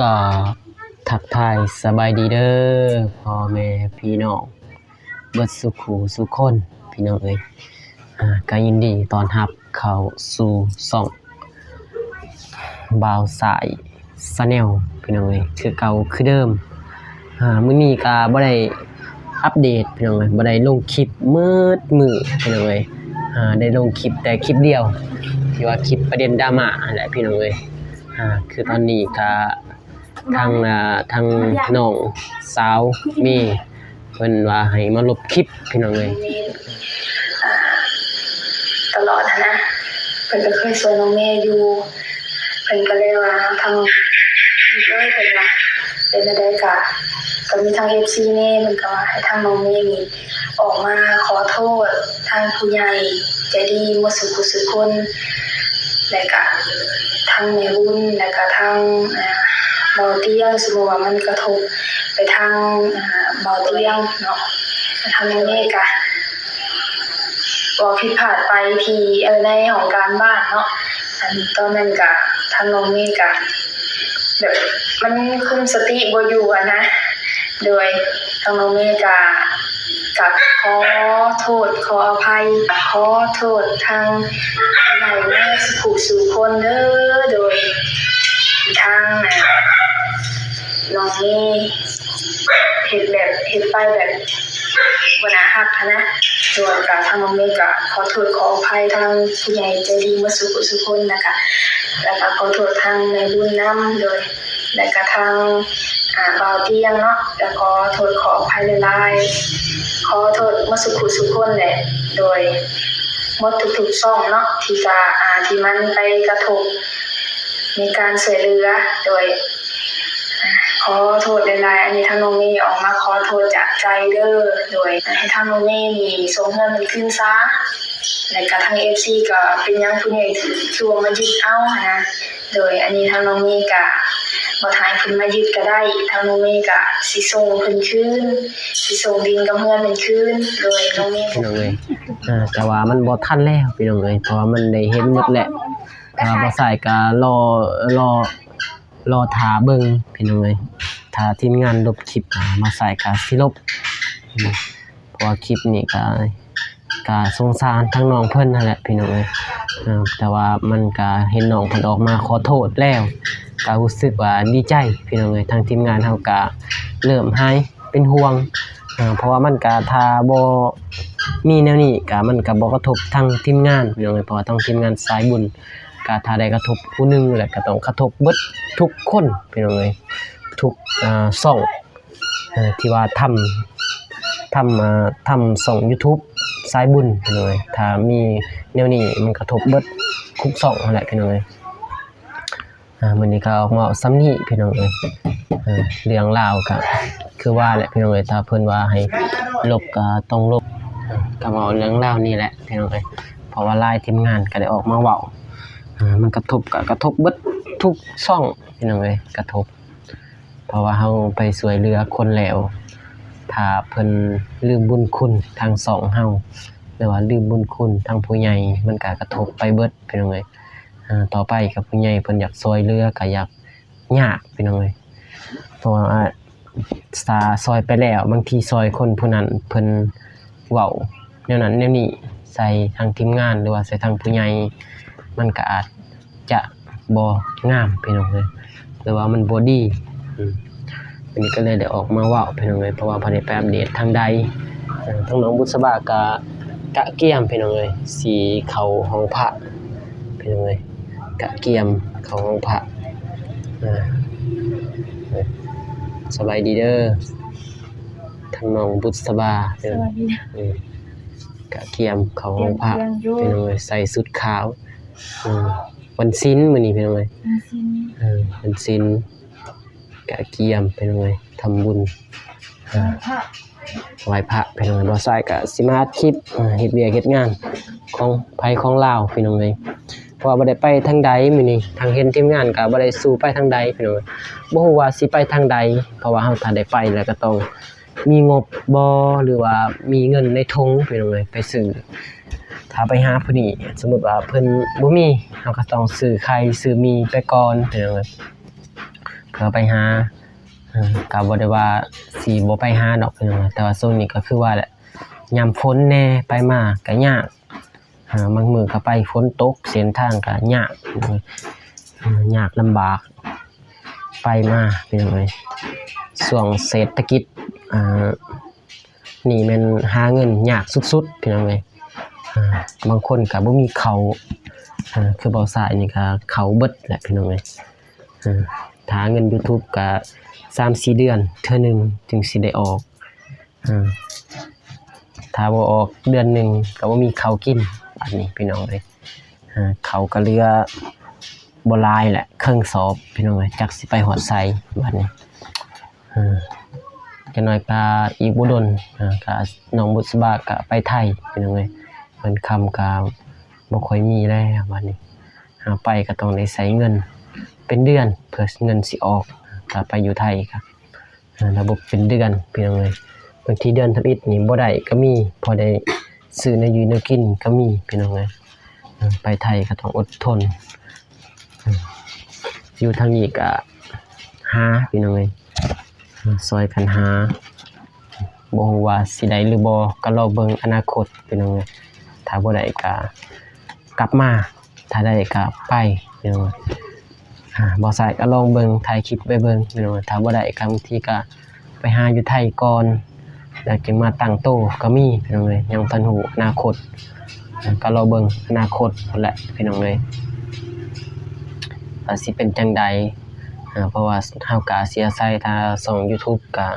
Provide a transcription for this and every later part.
ກໍທັກທາຍສະບາຍດີເດີ ພໍ່ແມ່ພີ່ນ້ອງເບິດສູ່ຄູ່ສູ່ຄົນ ພີ່ນ້ອງເອີຍ. ອາ ກໍຍິນດີຕ້ອນຮັບເຂົ້າສູ່ຊ່ອງບ່າວສາຍ Channel ພີ່ນ້ອງເອີຍ ຄືເກົ່າຄືເດີມ. ອາ ມື້ນີ້ກໍບໍ່ໄດ້ອັບເດດພີ່ນ້ອງເອີຍ ບໍ່ໄດ້ລົງຄລິບໝົດມື້ພີ່ນ້ອງເອີຍ. ອາ ໄດ້ລົງຄລິບແຕ່ຄລິບດຽວ ທີ່ວ່າຄລິບປະເດັນດຣາມາຫັ້ນແຫຼະພີ່ນ້ອງເອີຍ. ອາ ຄືຕອນນີ້ກໍທາງ ອາ ທາງນ້ອງສາວເມ ເພິ່ນວ່າໃຫ້ມາລົບຄລິບພີ່ນ້ອງເອີຍ. ອາ ຕະຫຼອດຫັ້ນນະ ເພິ່ນກໍເຄີຍຊ່ວຍນ້ອງເມຢູ່ ເພິ່ນກໍເລີຍວ່າທາງ ເອີຍ ເພິ່ນວ່າເປັນແນວໃດກະ ກໍມີທາງເອັຟຊີແດ່ ເພິ່ນກໍວ່າໃຫ້ທາງນ້ອງເມນີ້ອອກມາຂໍໂທດທາງຜູ້ໃຫຍ່ໃຈດີໝົດສູ່ຜູ້ສູ່ຄົນ ແລະກະທາງແມ່ບຸນ ແລະກະທາງ ອາ ເບົາຕຽງ ສົມມຸດວ່າມັນກະທົບໄປທາງ ອາ ເບົາຕຽງເນາະ ທາງນ້ອງເມກະ ເວົ້າຜິດພາດໄປທີ່ ເອີ ໃນຫ້ອງການບ້ານເນາະ ອັນຕອນນັ້ນກະທາງນ້ອງເມກະແບບມັນຄຸມສະຕິບໍ່ຢູ່ຫັ້ນນະ ໂດຍທາງນ້ອງເມກະ ກະຂໍໂທດຂໍອະໄພ ຂໍໂທດທາງຜູ້ໃຫຍ່ໝົດສູ່ຜູ້ສູ່ຄົນເດີ ໂດຍທີ່ທາງ ອາ ນ້ອງເມເຮັດແບບ ເຮັດໄປແບບ ບໍ່ໜ້າຮັກຫັ້ນນະ ສ່ວນການທາງນ້ອງເມກະຂໍໂທດຂໍອະໄພທາງຜູ້ໃຫຍ່ໃຈດີໝົດສູ່ຜູ້ສູ່ຄົນ ແລ້ວກະ ແລ້ວກະຂໍໂທດທາງແມ່ບຸນນຳ ໂດຍ ແລ້ວກະທາງ ອາ ບ່າວຕຽງເນາະ ກະຂໍໂທດຂໍອະໄພຫຼາຍໆ ຂໍໂທດໝົດສູ່ຜູ້ສູ່ຄົນແຫຼະ ໂດຍ ໝົດທຸກໆຊ່ອງເນາະ ທີ່ກະ ອາ ທີ່ມັນໄປກະທົບໃນການຊ່ວຍເຫຼືອ ໂດຍ ຂໍໂທດຫຼາຍໆ ອັນນີ້ທາງນ້ອງເມອອກມາຂໍໂທດຈາກໃຈເດີ ໂດຍໃຫ້ທາງນ້ອງເມນີ້ສົ່ງເຮືອນເພິ່ນຄືນຊາ ແລ້ວກະທາງເອັຟຊີກໍເປັນຫຍັງຜູ້ໃຫຍ່ຄືວ່າມາຍຶດເອົາຫັ້ນນະ ໂດຍອັນນີ້ທາງນ້ອງເມກະບໍ່ຖ້າໃຫ້ເພິ່ນມາຍຶດກໍໄດ້ ທາງນ້ອງເມກະຊິສົ່ງເພິ່ນຄືນ ຊິສົ່ງດິນກັບເຮືອນເພິ່ນຄືນ ໂດຍນ້ອງເມ ພີ່ນ້ອງເອີຍ ອາ ແຕ່ວ່າມັນບໍ່ທັນແລ້ວ ພີ່ນ້ອງເອີຍ ເພາະວ່າມັນໄດ້ເຫັນໝົດແຫຼະ ແຕ່ວ່າບ່າວສາຍກໍລໍ ລໍ ລໍຖ້າເບິ່ງພີ່ນ້ອງເອີຍ ຖ້າທີມງານລົບຄລິບ ອາ ບ່າວສາຍກະຊິລົບ ເພາະວ່າຄລິບນີ້ກະ ກະສົງສານທາງນ້ອງເພິ່ນຫັ້ນແຫຼະພີ່ນ້ອງເອີຍ ເອີ ແຕ່ວ່າມັນກະເຫັນນ້ອງເພິ່ນອອກມາຂໍໂທດແລ້ວ ກະຮູ້ສຶກວ່າດີໃຈພີ່ນ້ອງເອີຍ ທາງທີມງານເຮົາກະເລີ່ມຫາຍເປັນຫ່ວງ ເອີ ເພາະວ່າມັນກະ ຖ້າບໍ່ມີແນວນີ້ກະ ມັນກະບໍ່ກະທົບທາງທີມງານພີ່ນ້ອງເອີຍ ເພາະວ່າທາງທີມງານສາຍບຸນ ກະຖ້າໄດ້ກະທົບຜູ້ໜຶ່ງແລ້ວກະຕ້ອງກະທົບເບິດທຸກຄົນພີ່ນ້ອງເອີຍ ທຸກ ເອີ ຊ່ອງ ເອີ ທີ່ວ່າທຳ ທຳ ເອີ ທຳຊ່ອງຢູທູບສາຍບຸນພີ່ນ້ອງເອີຍ ຖ້າມີແນວນີ້ມັນກະທົບເບິດທຸກຊ່ອງຫັ້ນແຫຼະພີ່ນ້ອງເອີຍ. ອາ ມື້ນີ້ກໍອອກມາເວົ້າສ່ຳນີ້ພີ່ນ້ອງເອີຍ ເອີ ເລື່ອງລາວກໍຄືວ່າແຫຼະພີ່ນ້ອງເອີຍ ຖ້າເພິ່ນວ່າໃຫ້ລົບກໍຕ້ອງລົບ ກໍເວົ້າເລື່ອງລາວນີ້ແຫຼະພີ່ນ້ອງເອີຍ ເພາະວ່າຫຼາຍທີມງານກໍໄດ້ອອກມາເວົ້າ ອາ ມັນກະທົບ ກໍກະທົບເບິດທຸກຊ່ອງພີ່ນ້ອງເອີຍ ກະທົບ ເພາະວ່າເຮົາໄປຊ່ວຍເຫຼືອຄົນແລ້ວ ຖ້າເພິ່ນລືມບຸນຄຸນທາງຊ່ອງເຮົາ ຫຼືວ່າລືມບຸນຄຸນທາງຜູ້ໃຫຍ່ ມັນກະກະທົບໄປເບິດພີ່ນ້ອງເອີຍ. ອາ ຕໍ່ໄປກໍຜູ້ໃຫຍ່ເພິ່ນຢາກຊ່ວຍເຫຼືອກໍຢາກຍາກພີ່ນ້ອງເອີຍ ເພາະວ່າ ອາ ຖ້າຊ່ອຍໄປແລ້ວ ບາງທີຊ່ອຍຄົນຜູ້ນັ້ນ ເພິ່ນເວົ້າແນວນັ້ນແນວນີ້ໃສ່ທາງທີມງານ ຫຼືວ່າໃສ່ທາງຜູ້ໃຫຍ່ ມັນກໍອາດຈະບໍ່ງາມພີ່ນ້ອງເອີຍ ຫຼືວ່າມັນບໍ່ດີ. ອືມ ວັນນີ້ກໍເລີຍໄດ້ອອກມາເວົ້າພີ່ນ້ອງເອີຍ ເພາະວ່າບໍ່ໄດ້ໄປອັບເດດທາງໃດ. ເອີ ທາງນ້ອງບຸດສະບາກໍກະກຽມພີ່ນ້ອງເອີຍ ຊິເຂົ້າຫ້ອງພະພີ່ນ້ອງເອີຍ ກະກຽມເຂົ້າຫ້ອງພະ. ອາ ສະບາຍດີເດີ ທາງນ້ອງບຸດສະບາ ສະບາຍດີ ອືມ ກະກຽມເຂົ້າຫ້ອງພະ ກຽມ ກຽມຢູ່ ພີ່ນ້ອງເອີຍ ໃສ່ຊຸດຂາວ. ອືມ ວັນສິນມື້ນີ້ພີ່ນ້ອງເອີຍ ວັນສິນ ເອີ ວັນສິນ ກະກຽມພີ່ນ້ອງເອີຍ ທຳບຸນ ອາ ໄຫວ້ພະ ໄຫວ້ພະພີ່ນ້ອງເອີຍ. ບ່າວຊາຍກະຊິມາອັດຄລິບ ອາ ເຮັດວຽກເຮັດງານຂອງໃຜຂອງລາວພີ່ນ້ອງເອີຍ ເພາະວ່າບໍ່ໄດ້ໄປທາງໃດມື້ນີ້ ທາງເຫັນທີມງານກະບໍ່ໄດ້ສູ່ໄປທາງໃດພີ່ນ້ອງເອີຍ ບໍ່ຮູ້ວ່າຊິໄປທາງໃດ ເພາະວ່າເຮົາຖ້າໄດ້ໄປແລ້ວກໍຕ້ອງ ມີງົບບໍ່ ຫຼືວ່າມີເງິນໃນຖົງພີ່ນ້ອງເອີຍ ໄປຊື້ ຖ້າໄປຫາຜູ້ນີ້ ສົມມຸດວ່າເພິ່ນບໍ່ມີ ເຮົາກໍຕ້ອງຊື້ໄຂ່ຊື້ໝີ່ໄປກ່ອນພີ່ນ້ອງເອີຍ ເ ກໍໄປຫາ ເອີ ກໍບໍ່ໄດ້ວ່າຊິບໍ່ໄປຫາດອກພີ່ນ້ອງ ແຕ່ວ່າຊ່ວງນີ້ກໍຄືວ່າແຫຼະ ຍາມຝົນແດ່ ໄປມາກໍຍາກ ເອີ ບາງມື້ກໍໄປຝົນຕົກ ເສັ້ນທາງກໍຍາກ ເອີ ຍາກລຳບາກ ໄປມາພີ່ນ້ອງເອີຍ ຊ່ວງເສດຖະກິດ ອ່າ ນີ້ແມ່ນຫາເງິນຍາກສຸດໆ ພີ່ນ້ອງເອີຍ ອ່າ ບາງຄົນກໍບໍ່ມີເຂົ້າ ອ່າ ຄືເບົາຊາຍນີ້ກໍເຂົ້າເບິດແຫຼະພີ່ນ້ອງເອີຍ ອ່າ ຖ້າເງິນ YouTube ກໍສາມສີ່ເດືອນເທື່ອໜຶ່ງຈຶ່ງຊິໄດ້ອອກ ອ່າ ຖ້າບໍ່ອອກເດືອນໜຶ່ງກໍບໍ່ມີເຂົ້າກິນ ບາດນີ້ພີ່ນ້ອງເອີຍ ອ່າ ເຂົ້າກໍເຫຼືອບໍ່ຫຼາຍແຫຼະ ເຄິ່ງສອບພີ່ນ້ອງເອີຍ ຈັກຊິໄປຮອດໃສບາດນີ້ ອ່າ ຈັກໜ້ອຍກໍອີກບໍ່ດົນ ອ່າ ກໍນ້ອງບຸດສະບາກໍໄປໄທພີ່ນ້ອງເອີຍ ເງິນຄຳກໍບໍ່ຄ່ອຍມີແລ້ວບາດນີ້ ຫາໄປກໍຕ້ອງໄດ້ໃຊ້ເງິນເປັນເດືອນ ເພື່ອເງິນຊິອອກ ຖ້າໄປຢູ່ໄທກໍ ອ່າ ລະບົບເປັນເດືອນພີ່ນ້ອງເອີຍ ບາງທີເດືອນທຳອິດນີ້ບໍ່ໄດ້ກໍມີ ພໍໄດ້ຊື້ແນວຢູ່ແນວກິນກໍມີພີ່ນ້ອງເອີຍ ອ່າ ໄປໄທກໍຕ້ອງອົດທົນ ອ່າ ຢູ່ທາງນີ້ກໍຫາພີ່ນ້ອງເອີຍ ອ່າ ຊ່ອຍກັນຫາ ບໍ່ຮູ້ວ່າຊິໄດ້ຫຼືບໍ່ ກໍລໍເບິ່ງອະນາຄົດພີ່ນ້ອງເອີຍ ຖ້າບໍ່ໄດ້ກໍກັບມາ ຖ້າໄດ້ກໍໄປ ພີ່ນ້ອງ ອ່າ ບໍ່ໃຊ້ກໍລອງເບິ່ງ ຖ່າຍຄລິບໄວ້ເບິ່ງ ພີ່ນ້ອງ ຖ້າບໍ່ໄດ້ກໍບາງທີກໍໄປຫາຢູ່ໄທກ່ອນ ແລ້ວຈຶ່ງມາຕັ້ງໂຕກໍມີ ພີ່ນ້ອງເອີຍ ຍັງບໍ່ທັນຮູ້ອະນາຄົດ ກໍລໍເບິ່ງອະນາຄົດພຸ້ນແຫຼະ ພີ່ນ້ອງເອີຍ ວ່າຊິເປັນຈັ່ງໃດ ອ່າ ເພາະວ່າເຮົາກໍຊິອາໄສທາງຊ່ອງ YouTube ກໍ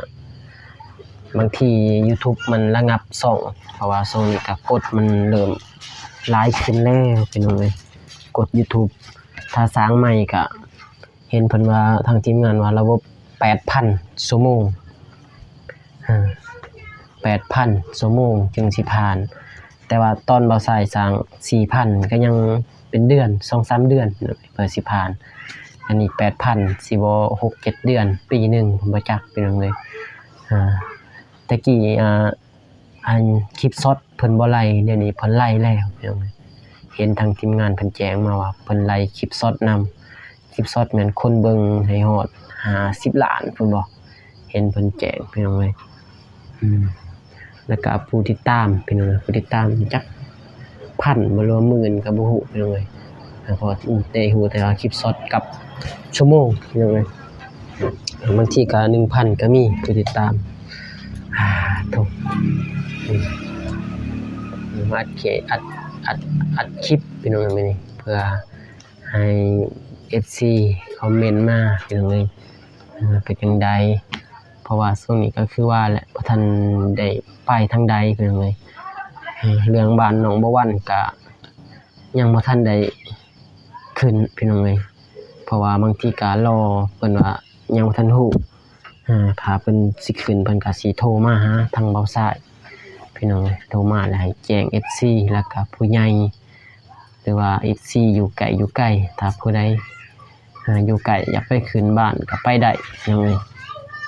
ບາງທີ YouTube ມັນລະງັບຊ່ອງ ເພາະວ່າຊ່ວງນີ້ກໍກົດມັນເລີ່ມຫຼາຍຂຶ້ນແລ້ວພີ່ນ້ອງເອີຍ ກົດ YouTube ຖ້າສ້າງໃໝ່ກໍເຫັນເພິ່ນວ່າ ທາງທີມງານວ່າລະບົບແປດພັນຊົ່ວໂມງ ເອີ ແປດພັນຊົ່ວໂມງຈຶ່ງຊິຜ່ານ ແຕ່ວ່າຕອນເບົາຊາຍສ້າງສີ່ພັນກໍຍັງເປັນເດືອນ ສອງສາມເດືອນເພິ່ນຊິຜ່ານ ອັນນີ້ແປດພັນ ຊິບໍ່ຫົກເຈັດເດືອນ ປີໜຶ່ງ ບໍ່ຈັກພີ່ນ້ອງເອີຍ ອ່າ ແຕ່ກີ້ ອ່າ ອັນຄລິບຊັອດເພິ່ນບໍ່ໄລ່ ດຽວນີ້ເພິ່ນໄລ່ແລ້ວພີ່ນ້ອງເອີຍ ເຫັນທາງທີມງານເພິ່ນແຈ້ງມາວ່າເພິ່ນໄລ່ຄລິບຊັອດນຳ ຄລິບຊັອດແມ່ນຄົນເບິ່ງໃຫ້ຮອດຫ້າສິບລ້ານພຸ້ນບໍ ເຫັນເພິ່ນແຈ້ງພີ່ນ້ອງເອີຍ ອືມ ແລ້ວກໍຜູ້ຕິດຕາມພີ່ນ້ອງເອີຍ ຜູ້ຕິດຕາມຈັກພັນບໍ່ ຫຼືວ່າໝື່ນກໍບໍ່ຮູ້ພີ່ນ້ອງເອີຍ ເພາະໄດ້ຮູ້ແຕ່ວ່າຄລິບຊັອດກັບຊົ່ວໂມງພີ່ນ້ອງເອີຍ ບາງທີກໍໜຶ່ງພັນກໍມີຜູ້ຕິດຕາມ ອາ ໂທ້ ອືມ ອັດເຄ ອັດ ອັດ ອັດຄລິບພີ່ນ້ອງເອີຍ ມື້ນີ້ເພື່ອໃຫ້ເອັຟຊີຄອມເມັນມາພີ່ນ້ອງເອີຍ ເປັນຈັ່ງໃດ ເພາະວ່າຊ່ວງນີ້ກໍຄືວ່າແຫຼະ ບໍ່ທັນໄດ້ໄປທາງໃດພີ່ນ້ອງເອີຍ ເລື່ອງບ້ານໜອງບົວວັນກໍຍັງບໍ່ທັນໄດ້ຂຶ້ນພີ່ນ້ອງເອີຍ ເພາະວ່າບາງທີກໍລໍເພິ່ນວ່າຍັງບໍ່ທັນຮູ້ ຖ້າເພິ່ນຊິຂຶ້ນ ເພິ່ນກໍຊິໂທມາຫາທາງເບົາຊາຍພີ່ນ້ອງເອີຍ ໂທມາແລ້ວໃຫ້ແຈ້ງເອັຟຊີ ແລ້ວກໍຜູ້ໃຫຍ່ ຫຼືວ່າເອັຟຊີຢູ່ໃກ້ຢູ່ໄກ ຖ້າຜູ້ໃດ ອ່າ ຢູ່ໃກ້ຢາກໄປຂຶ້ນບ້ານກໍໄປໄດ້ພີ່ນ້ອງເອີຍ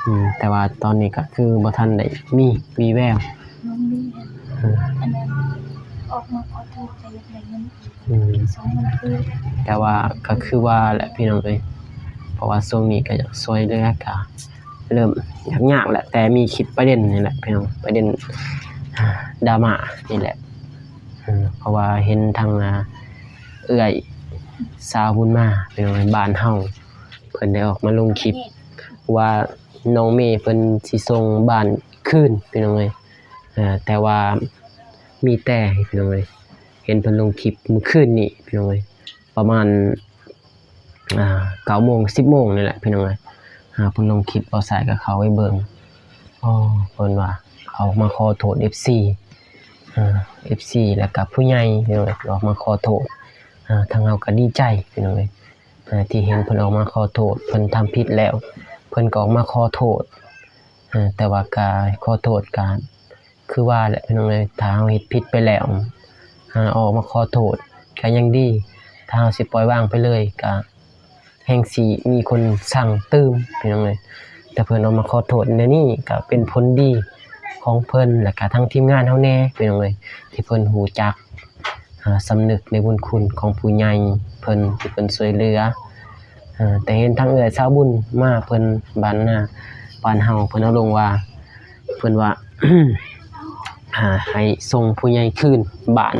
ອືມ ແຕ່ວ່າຕອນນີ້ກໍຄືບໍ່ທັນໄດ້ມີວີ່ແວວ ນ້ອງມີ ເອີ ອັນນັ້ນ ອອກມາຂໍໂທດກໍຢາກໄດ້ເງິນອີກ ອືມ ສອງພັນຄືນ ແຕ່ວ່າກໍຄືວ່າແຫຼະພີ່ນ້ອງເອີຍ ເພາະວ່າຊ່ວງນີ້ກໍຢາກຊ່ວຍເຫຼືອ ກໍເລີ່ມຍາກໆແຫຼະ ແຕ່ມີຄລິບປະເດັນນີ້ແຫຼະພີ່ນ້ອງ ປະເດັນ ອ່າ ດຣາມານີ້ແຫຼະ ເອີ ເພາະວ່າເຫັນທາງ ອ່າ ເອື້ອຍສາວບຸນມາ ພີ່ນ້ອງເອີຍ ບ້ານເຮົາ ເພິ່ນໄດ້ອອກມາລົງຄລິບວ່ານ້ອງເມເພິ່ນຊິສົ່ງບ້ານຄືນ ພີ່ນ້ອງເອີຍ ເອີ ແຕ່ວ່າມີແຕ່ ພີ່ນ້ອງເອີຍ ເຫັນເພິ່ນລົງຄລິບມື້ຄືນນີ້ ພີ່ນ້ອງເອີຍ ປະມານ ອ່າ ເກົ້າໂມງ ສິບໂມງນີ້ແຫຼະ ພີ່ນ້ອງເອີຍ ອ່າ ເພິ່ນລົງຄລິບ ເບົາຊາຍກໍເຂົ້າໄປເບິ່ງ ອໍ ເພິ່ນວ່າອອກມາຂໍໂທດເອັຟຊີ ອ່າ ເອັຟຊີ ແລ້ວກໍຜູ້ໃຫຍ່ ພີ່ນ້ອງເອີຍ ອອກມາຂໍໂທດ ອ່າ ທາງເຮົາກໍດີໃຈ ພີ່ນ້ອງເອີຍ ອ່າ ທີ່ເຫັນເພິ່ນອອກມາຂໍໂທດ ເພິ່ນທຳຜິດແລ້ວ ເພິ່ນກໍອອກມາຂໍໂທດ ອ່າ ແຕ່ວ່າກະຂໍໂທດກະຄືວ່າແຫຼະ ພີ່ນ້ອງເອີຍ ຖ້າເຮົາເຮັດຜິດໄປແລ້ວ ອ່າ ອອກມາຂໍໂທດກະຍັງດີ ຖ້າເຮົາຊິປ່ອຍວາງໄປເລີຍກະແຮ່ງຊິມີຄົນສັ່ງຕື່ມ ພີ່ນ້ອງເອີຍ ແຕ່ເພິ່ນອອກມາຂໍໂທດແນວນີ້ກະເປັນຜົນດີຂອງເພິ່ນ ແລະກະທັງທີມງານເຮົາແດ່ ພີ່ນ້ອງເອີຍ ທີ່ເພິ່ນຮູ້ຈັກ ອ່າ ສຳນຶກໃນບຸນຄຸນຂອງຜູ້ໃຫຍ່ເພິ່ນ ທີ່ເພິ່ນຊ່ວຍເຫຼືອ ເອີ ແຕ່ເຫັນທາງເອື້ອຍສາວບຸນມາ ເພິ່ນບ້ານນາ ບ້ານເຮົາ ເພິ່ນເອົາລົງວ່າ ເພິ່ນວ່າ ອ່າ ໃຫ້ສົ່ງຜູ້ໃຫຍ່ຄືນບ້ານ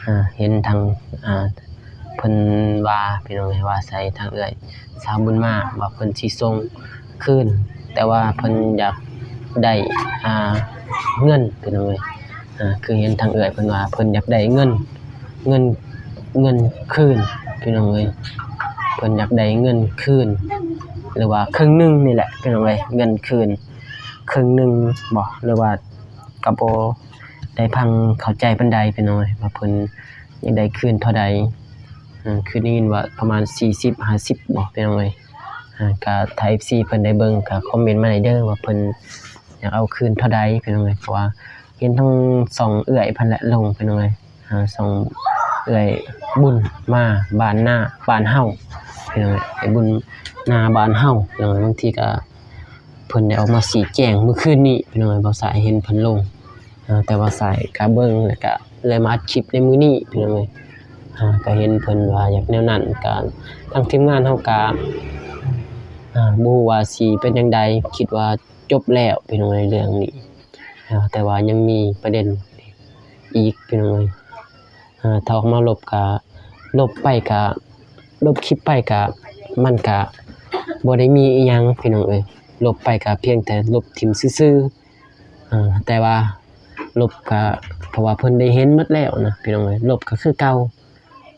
ອ່າ ເຫັນທາງ ອ່າ ເພິ່ນວ່າ ພີ່ນ້ອງເອີຍ ວ່າໃສ່ທາງເອື້ອຍສາວບຸນມາ ວ່າເພິ່ນຊິສົ່ງຄືນ ແຕ່ວ່າເພິ່ນຢາກໄດ້ ອ່າ ເງິນ ພີ່ນ້ອງເອີຍ ອ່າ ຄືເຫັນທາງເອື້ອຍເພິ່ນວ່າ ເພິ່ນຢາກໄດ້ເງິນ ເງິນ ເງິນຄືນ ພີ່ນ້ອງເອີຍ ເພິ່ນຢາກໄດ້ເງິນຄືນ ຫຼືວ່າເຄິ່ງໜຶ່ງນີ້ແຫຼະ ພີ່ນ້ອງເອີຍ ເງິນຄືນເຄິ່ງໜຶ່ງບໍ ຫຼືວ່າ ກໍບໍ່ໄດ້ຟັງເຂົ້າໃຈປານໃດ ພີ່ນ້ອງເອີຍ ວ່າເພິ່ນຢາກໄດ້ຄືນເທົ່າໃດ ເອີ ຄືໄດ້ຍິນວ່າປະມານສີ່ສິບ ຫ້າສິບບໍ ພີ່ນ້ອງເອີຍ ອ່າ ກໍຖ້າເອັຟຊີເພິ່ນໄດ້ເບິ່ງ ກໍຄອມເມັນມາໄດ້ເດີ ວ່າເພິ່ນຢາກເອົາຄືນເທົ່າໃດ ພີ່ນ້ອງເອີຍ ເພາະວ່າເຫັນທັງສອງເອື້ອຍເພິ່ນແຫຼະລົງ ພີ່ນ້ອງເອີຍ ອ່າ ສອງເອື້ອຍບຸນມາບ້ານນາ ບ້ານເຮົາ ພີ່ນ້ອງເອີຍ ໄອ້ບຸນນາບ້ານເຮົາ ພີ່ນ້ອງເອີຍ ບາງທີກໍ ເພິ່ນໄດ້ອອກມາຊີ້ແຈງມື້ຄືນນີ້ ພີ່ນ້ອງເອີຍ ບ່າວສາຍເຫັນເພິ່ນລົງ ເອີ ແຕ່ບ່າວສາຍກະເບິ່ງ ແລ້ວກະເລີຍມາອັດຄລິບໃນມື້ນີ້ ພີ່ນ້ອງເອີຍ ອ່າ ກະເຫັນເພິ່ນວ່າຢາກແນວນັ້ນ ກະທາງທີມງານເຮົາກະ ອ່າ ບໍ່ຮູ້ວ່າຊິເປັນຈັ່ງໃດ ຄິດວ່າຈົບແລ້ວ ພີ່ນ້ອງເອີຍ ເລື່ອງນີ້ ອ່າ ແຕ່ວ່າຍັງມີປະເດັນອີກ ພີ່ນ້ອງເອີຍ ອ່າ ຖ້າອອກມາລົບກະ ລົບໄປກະ ລົບຄລິບໄປກະ ມັນກະບໍ່ໄດ້ມີອີ່ຫຍັງ ພີ່ນ້ອງເອີຍ ລົບໄປກະພຽງແຕ່ລົບຖິ້ມຊື່ໆ ອ່າ ແຕ່ວ່າລົບກະ ເພາະວ່າເພິ່ນໄດ້ເຫັນໝົດແລ້ວນະ ພີ່ນ້ອງເອີຍ ລົບກະຄືເກົ່າ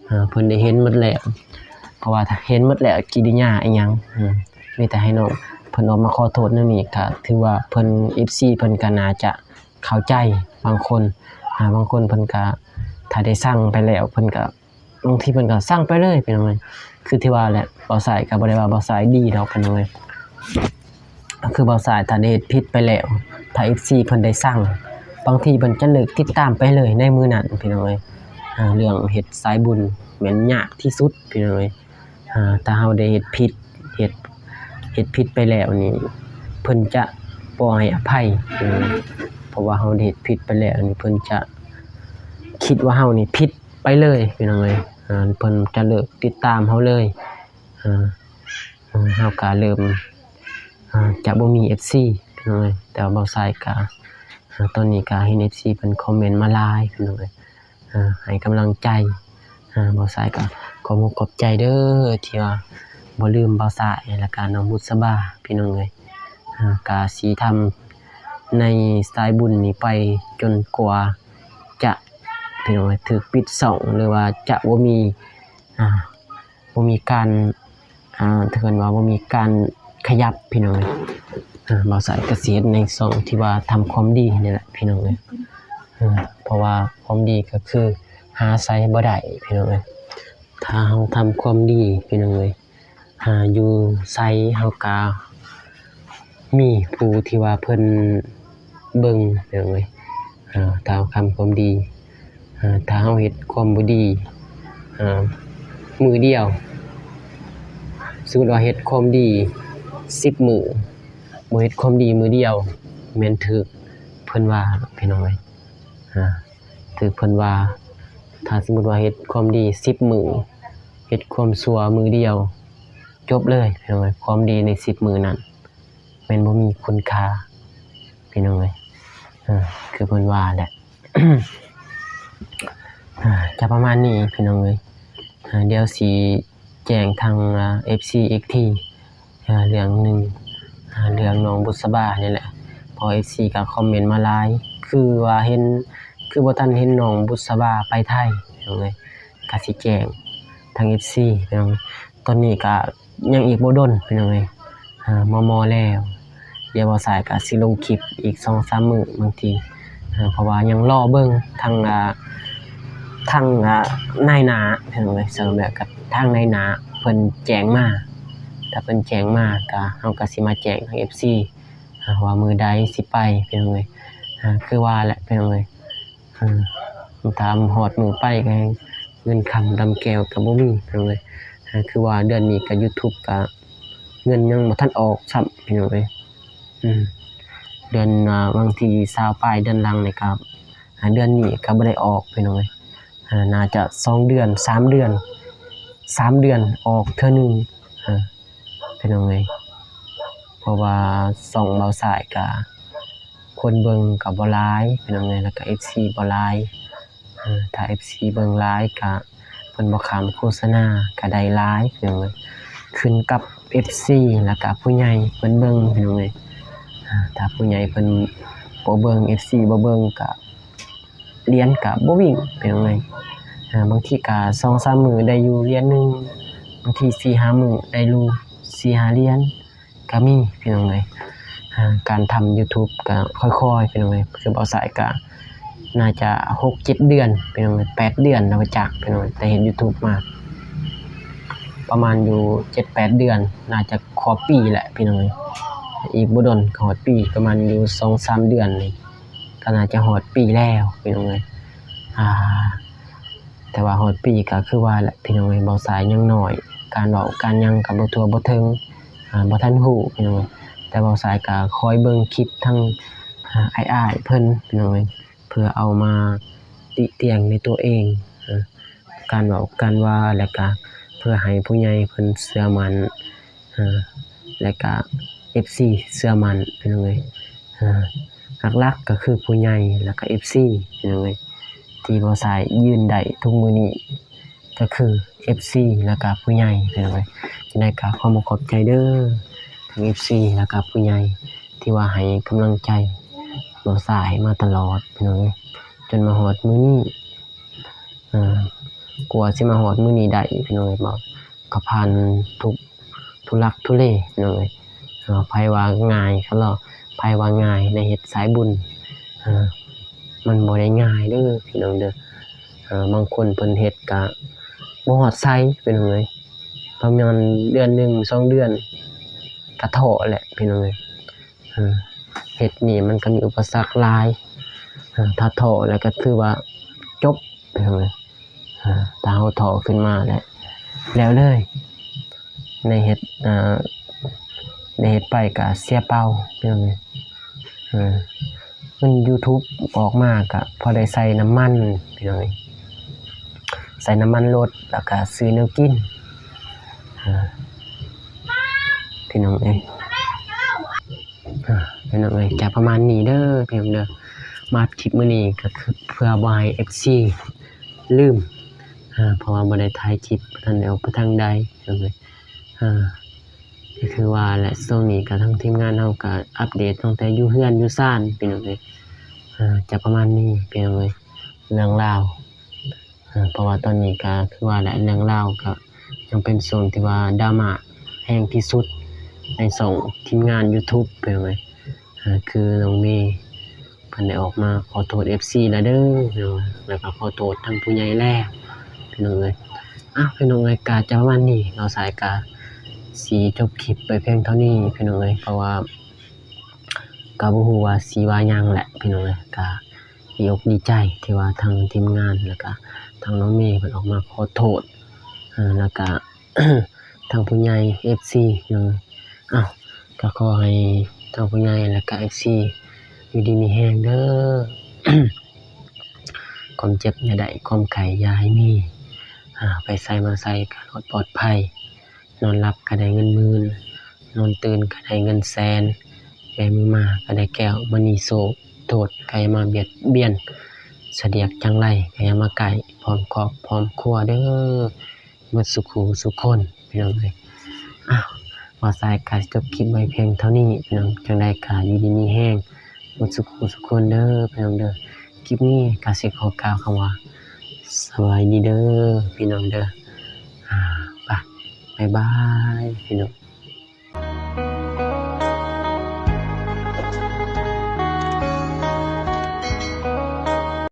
ອ່າ ເພິ່ນໄດ້ເຫັນໝົດແລ້ວ ເພາະວ່າເຫັນໝົດແລ້ວ ກິລິຍາອີ່ຫຍັງ ອືມ ມີແຕ່ໃຫ້ນ້ອງເພິ່ນອອກມາຂໍໂທດແນວນີ້ ກະຖືວ່າເພິ່ນ ເອັຟຊີເພິ່ນກະໜ້າຈະເຂົ້າໃຈ ບາງຄົນ ອ່າ ບາງຄົນເພິ່ນກະ ຖ້າໄດ້ສັ່ງໄປແລ້ວ ເພິ່ນກະ ບາງທີເພິ່ນກໍສັ່ງໄປເລີຍ ພີ່ນ້ອງເອີຍ ຄືທີ່ວ່າແຫຼະ ບ່າວສາຍກໍບໍ່ໄດ້ວ່າບ່າວສາຍດີດອກ ພີ່ນ້ອງເອີຍ ກໍຄືບ່າວສາຍຖ້າໄດ້ເຮັດຜິດໄປແລ້ວ ຖ້າເອັຟຊີເພິ່ນໄດ້ສັ່ງ ບາງທີເພິ່ນຈະເລີກຕິດຕາມໄປເລີຍໃນມື້ນັ້ນ ພີ່ນ້ອງເອີຍ ອ່າ ເລື່ອງເຮັດສາຍບຸນແມ່ນຍາກທີ່ສຸດ ພີ່ນ້ອງເອີຍ ອ່າ ຖ້າເຮົາໄດ້ເຮັດຜິດ ເຮັດ ເຮັດຜິດໄປແລ້ວນີ້ ເພິ່ນຈະບໍ່ໃຫ້ອະໄພ ເອີ ເພາະວ່າເຮົາໄດ້ເຮັດຜິດໄປແລ້ວນີ້ ເພິ່ນຈະຄິດວ່າເຮົານີ້ຜິດ ໄປເລີຍ ພີ່ນ້ອງເອີຍ ອ່າ ເພິ່ນຈະເລີກຕິດຕາມເຮົາເລີຍ ອ່າ ເຮົາກະເລີ່ມ ອ່າ ຈະບໍ່ມີເອັຟຊີ ພີ່ນ້ອງເອີຍ ແຕ່ວ່າບ່າວສາຍກະ ອ່າ ຕອນນີ້ກະເຫັນເອັຟຊີເພິ່ນຄອມເມັນມາຫຼາຍ ພີ່ນ້ອງເອີຍ ອ່າ ໃຫ້ກຳລັງໃຈ ອ່າ ບ່າວສາຍກະຂອບອົກຂອບໃຈເດີ ທີ່ວ່າບໍ່ລືມບ່າວສາຍ ແລ້ວກະນ້ອງບຸດສະບາ ພີ່ນ້ອງເອີຍ ອ່າ ກະຊິທຳໃນສາຍບຸນນີ້ໄປຈົນກວ່າຈະ ພີ່ນ້ອງເອີຍ ຖືກປິດຊ່ອງ ຫຼືວ່າຈະບໍ່ມີ ອ່າ ບໍ່ມີການ ອ່າ ເອີ້ນວ່າບໍ່ມີການຂະຫຍັບ ພີ່ນ້ອງເອີຍ ອ່າ ບ່າວສາຍກະຊິເຮັດໃນຊ່ອງທີ່ວ່າທຳຄວາມດີນີ້ແຫຼະ ພີ່ນ້ອງເອີຍ ເພາະວ່າຄວາມດີກໍຄືຫາໃສບໍ່ໄດ້ ພີ່ນ້ອງເອີຍ ຖ້າເຮົາທຳຄວາມດີ ພີ່ນ້ອງເອີຍ ອ່າ ຢູ່ໃສເຮົາກະມີຜູ້ທີ່ວ່າເພິ່ນເບິ່ງ ພີ່ນ້ອງເອີຍ ອ່າ ຖ້າເຮົາທຳຄວາມດີ ອ່າ ຖ້າເຮົາເຮັດຄວາມບໍ່ດີ ອ່າ ມື້ດຽວ ສົມມຸດວ່າເຮັດຄວາມດີສິບມື້ ບໍ່ເຮັດຄວາມດີມື້ດຽວ ແມ່ນຖືກເພິ່ນວ່າ ພີ່ນ້ອງເອີຍ ອ່າ ຖືກເພິ່ນວ່າ ຖ້າສົມມຸດວ່າເຮັດຄວາມດີສິບມື້ ເຮັດຄວາມຊົ່ວມື້ດຽວ ຈົບເລີຍ ພີ່ນ້ອງເອີຍ ຄວາມດີໃນສິບມື້ນັ້ນ ແມ່ນບໍ່ມີຄຸນຄ່າ ພີ່ນ້ອງເອີຍ ເອີ ຄືເພິ່ນວ່າແຫຼະ ຈະປະມານນີ້ ພີ່ນ້ອງເອີຍ ດຽວຊິແຈ້ງທາງ ເອັຟຊີ ອີກທີ ເລື່ອງໜຶ່ງ ເລື່ອງນ້ອງບຸດສະບານີ້ແຫຼະ ເພາະເອັຟຊີກໍຄອມເມັນມາຫຼາຍ ຄືວ່າເຫັນ ຄືບໍ່ທັນເຫັນນ້ອງບຸດສະບາໄປໄທ ພີ່ນ້ອງເອີຍ ກໍຊິແຈ້ງທາງເອັຟຊີ ພີ່ນ້ອງ ຕອນນີ້ກໍຍັງອີກບໍ່ດົນ ພີ່ນ້ອງເອີຍ ມໍ່ໆແລ້ວ ດຽວບ່າວສາຍກໍຊິລົງຄລິບອີກສອງສາມມື້ບາງທີ ເພາະວ່າຍັງລໍເບິ່ງທາງ ທາງນາຍໜ້າ ພີ່ນ້ອງເອີຍ ສະຫຼຸບແລ້ວກໍທາງນາຍໜ້າເພິ່ນແຈ້ງມາ ຖ້າເພິ່ນແຈ້ງມາກໍ ເຮົາກໍຊິມາແຈ້ງທາງເອັຟຊີ ວ່າມື້ໃດຊິໄປ ພີ່ນ້ອງເອີຍ ຄືວ່າແຫຼະ ພີ່ນ້ອງເອີຍ ອ່າ ຖ້າຮອດມື້ໄປກໍແຮ່ງເງິນຄຳດຳແກ້ວກໍບໍ່ມີ ພີ່ນ້ອງເອີຍ ອ່າ ຄືວ່າເດືອນນີ້ກໍຢູທູບກໍເງິນຍັງບໍ່ທັນອອກຊ້ຳ ພີ່ນ້ອງເອີຍ ອືມ ເດືອນ ອ່າ ວັນທີຊາວປາຍເດືອນຫຼັງນີ້ກໍ ອ່າ ເດືອນນີ້ກໍບໍ່ໄດ້ອອກ ພີ່ນ້ອງເອີຍ ອ່າ ໜ້າຈະສອງເດືອນ ສາມເດືອນ ສາມເດືອນອອກເທື່ອໜຶ່ງ ເອີ ພີ່ນ້ອງເອີຍ ເພາະວ່າຊ່ອງເບົາສາຍກະຄົນເບິ່ງກະບໍ່ຫຼາຍ ພີ່ນ້ອງເອີຍ ແລ້ວກະເອັຟຊີບໍ່ຫຼາຍ. ເອີ ຖ້າເອັຟຊີເບິ່ງຫຼາຍກະ ເພິ່ນບໍ່ຂ້າມໂຄສະນາກະໄດ້ຫຼາຍ ພີ່ນ້ອງເອີຍ ຂຶ້ນກັບເອັຟຊີ ແລ້ວກະຜູ້ໃຫຍ່ເພິ່ນເບິ່ງ ພີ່ນ້ອງເອີຍ. ເອີ ຖ້າຜູ້ໃຫຍ່ເພິ່ນບໍ່ເບິ່ງ ເອັຟຊີບໍ່ເບິ່ງກະ ຫຼຽນກະບໍ່ວິ່ງ ພີ່ນ້ອງເອີຍ. ເອີ ບາງທີກະສອງສາມມື້ໄດ້ຢູ່ຫຼຽນໜຶ່ງ ບາງທີສີ່ຫ້າມື້ໄດ້ຢູ່ສີ່ຫ້າຫຼຽນກະມີ ພີ່ນ້ອງເອີຍ. ເອີ ການທຳຢູທູບກະຄ່ອຍໆ ພີ່ນ້ອງເອີຍ ຄືເບົາສາຍກະໜ້າຈະຫົກເຈັດເດືອນ ພີ່ນ້ອງເອີຍ ແປດເດືອນແລ້ວບໍ່ຈັກ ພີ່ນ້ອງເອີຍ ແຕ່ເຮັດຢູທູບມາປະມານຢູ່ເຈັດແປດເດືອນ ໜ້າຈະຮອດປີແຫຼະ ພີ່ນ້ອງເອີຍ ອີກບໍ່ດົນກະຮອດປີ ປະມານຢູ່ສອງສາມເດືອນນີ້ ກໍໜ້າຈະຮອດປີແລ້ວ ພີ່ນ້ອງເອີຍ. ອາ ແຕ່ວ່າຮອດປີກໍຄືວ່າແຫຼະ ພີ່ນ້ອງເອີຍ ເບົາສາຍຍັງນ້ອຍ ການເວົ້າການຫຍັງກໍບໍ່ທົ່ວບໍ່ເຖິງ ອາ ບໍ່ທັນຮູ້ ພີ່ນ້ອງເອີຍ. ແຕ່ເບົາສາຍກໍຄອຍເບິ່ງຄລິບທັງ ອາ ອ້າຍໆເພິ່ນ ພີ່ນ້ອງເອີຍ ເພື່ອເອົາມາຕິຕຽງໃນຕົວເອງ ອາ ການເວົ້າການວ່າ ແລ້ວກໍເພື່ອໃຫ້ຜູ້ໃຫຍ່ເພິ່ນເຊື່ອໝັ້ນ ເອີ ແລະກະເອັຟຊີເຊື່ອໝັ້ນ ພີ່ນ້ອງເອີຍ. ເອີ ຫຼັກໆກໍຄືຜູ້ໃຫຍ່ ແລະກະເອັຟຊີ ພີ່ນ້ອງເອີຍ ທີ່ເບົາສາຍຢືນໄດ້ທຸກມື້ນີ້ກໍຄືເອັຟຊີ ແລະກະຜູ້ໃຫຍ່ ພີ່ນ້ອງເອີຍ. ຈັ່ງໃດກໍຂໍຂອບໃຈເດີ ທັງເອັຟຊີ ແລະກະຜູ້ໃຫຍ່ ທີ່ວ່າໃຫ້ກຳລັງໃຈເບົາສາຍມາຕະຫຼອດ ພີ່ນ້ອງເອີຍ ຈົນມາຮອດມື້ນີ້. ເອີ ກວ່າຊິມາຮອດມື້ນີ້ໄດ້ ພີ່ນ້ອງເອີຍ ເນາະ ກໍຜ່ານທຸກທຸລັກທຸເລ ພີ່ນ້ອງເອີຍ ເນາະ. ໃຜວ່າງ່າຍ ຄັນລາວ ໃຜວ່າງ່າຍໄດ້ເຮັດສາຍບຸນ ເອີ ມັນບໍ່ໄດ້ງ່າຍເດີ ພີ່ນ້ອງເດີ. ເອີ ບາງຄົນເພິ່ນເຮັດກະບໍ່ຮອດໃສ ພີ່ນ້ອງເອີຍ ປະມານເດືອນໜຶ່ງສອງເດືອນກະທໍ້ແຫຼະ ພີ່ນ້ອງເອີຍ. ເອີ ເຮັດນີ້ມັນກໍມີອຸປະສັກຫຼາຍ ເອີ ຖ້າທໍ້ແລ້ວກໍຖືວ່າຈົບ ເອີ ຖ້າເຮົາທໍ້ຂຶ້ນມາແລ້ວ ແລ້ວເລີຍ ໄດ້ເຮັດ ເອີ ໄດ້ເຮັດໄປກໍເສຍເປົ່າ ເອີ ເງິນຢູທູບອອກມາກໍພໍໄດ້ໃສ່ນ້ຳມັນ ພີ່ນ້ອງເອີຍ ໃສ່ນ້ຳມັນລົດ ແລ້ວກໍຊື້ແນວກິນ ເອີ ພີ່ນ້ອງເອີຍ. ເອີ ພີ່ນ້ອງເອີຍ ຈະປະມານນີ້ເດີ ພີ່ນ້ອງເດີ. ມາອັດຄລິບມື້ນີ້ກໍຄືເພື່ອບໍ່ໃຫ້ເອັຟຊີລືມ ເພາະວ່າບໍ່ໄດ້ຖ່າຍຄລິບ ບໍ່ທັນໄດ້ອອກໄປທາງໃດ ພີ່ນ້ອງເອີຍ. ກໍຄືວ່າແຫຼະ ຊ່ວງນີ້ກໍທາງທີມງານເຮົາກໍອັບເດດຕັ້ງແຕ່ຢູ່ເຮືອນຢູ່ຊານ ພີ່ນ້ອງເອີຍ. ຈະປະມານນີ້ ພີ່ນ້ອງເອີຍ ເລື່ອງລາວ ເພາະວ່າຕອນນີ້ກໍຄືວ່າແຫຼະ ເລື່ອງລາວກໍຍັງເປັນຊ່ວງທີ່ວ່າດຣາມາແຮງທີ່ສຸດໃນຊ່ອງທີມງານຢູທູບ ພີ່ນ້ອງເອີຍ. ຄືນ້ອງເມເພິ່ນໄດ້ອອກມາຂໍໂທດເອັຟຊີແລ້ວເດີ ແລ້ວກໍຂໍໂທດທັງຜູ້ໃຫຍ່ແລ້ວ ພີ່ນ້ອງເອີຍ. ອ້າວ ພີ່ນ້ອງເອີຍ ກໍຈະປະມານນີ້ ເບົາສາຍກໍຊິຈົບຄລິບໄວ້ພຽງເທົ່ານີ້ ພີ່ນ້ອງເອີຍ ເພາະວ່າກໍບໍ່ຮູ້ວ່າຊິວ່າຫຍັງແຫຼະ ພີ່ນ້ອງເອີຍ. ກໍດີອົກດີໃຈທີ່ວ່າທາງທີມງານ ແລ້ວກໍທາງນ້ອງເມເພິ່ນອອກມາຂໍໂທດ ແລ້ວກໍ ທາງຜູ້ໃຫຍ່ເອັຟຊີເນາະ. ອ້າວ ກໍຂໍໃຫ້ທາງຜູ້ໃຫຍ່ ແລ້ວກໍເອັຟຊີຢູ່ດີມີແຮງເດີ ຄວາມເຈັບຢ່າໄດ້ ຄວາມໄຂ້ຢ່າໃຫ້ມີ ອາ ໄປໃສມາໃສກໍລອດປອດໄພ ນອນຫຼັບກໍໄດ້ເງິນໝື່ນ ນອນຕື່ນກໍໄດ້ເງິນແສນ ແບມືມາກໍໄດ້ແກ້ວມະນີໂຊກ ໂທດກໍຢ່າມາບຽດບຽນ ສະດຽກຈັງໄລກໍຢ່າມາໃກ້ ພ້ອມຄອບພ້ອມຄົວເດີ ໝົດສູ່ຄູ່ສູ່ຄົນ ພີ່ນ້ອງເອີຍ. ອ້າວ ເບົາສາຍກໍຈົບຄລິບໄວ້ພຽງເທົ່ານີ້ ພີ່ນ້ອງ ຈັ່ງໃດກໍຢູ່ດີມີແຮງໝົດສູ່ຄູ່ສູ່ຄົນເດີ ພີ່ນ້ອງເດີ. ຄລິບນີ້ກໍຊິຂໍກ່າວຄຳວ່າ ສະບາຍດີເດີ ພີ່ນ້ອງເດີ. ອາ ບາຍບາຍ ພີ່ນ້ອງ.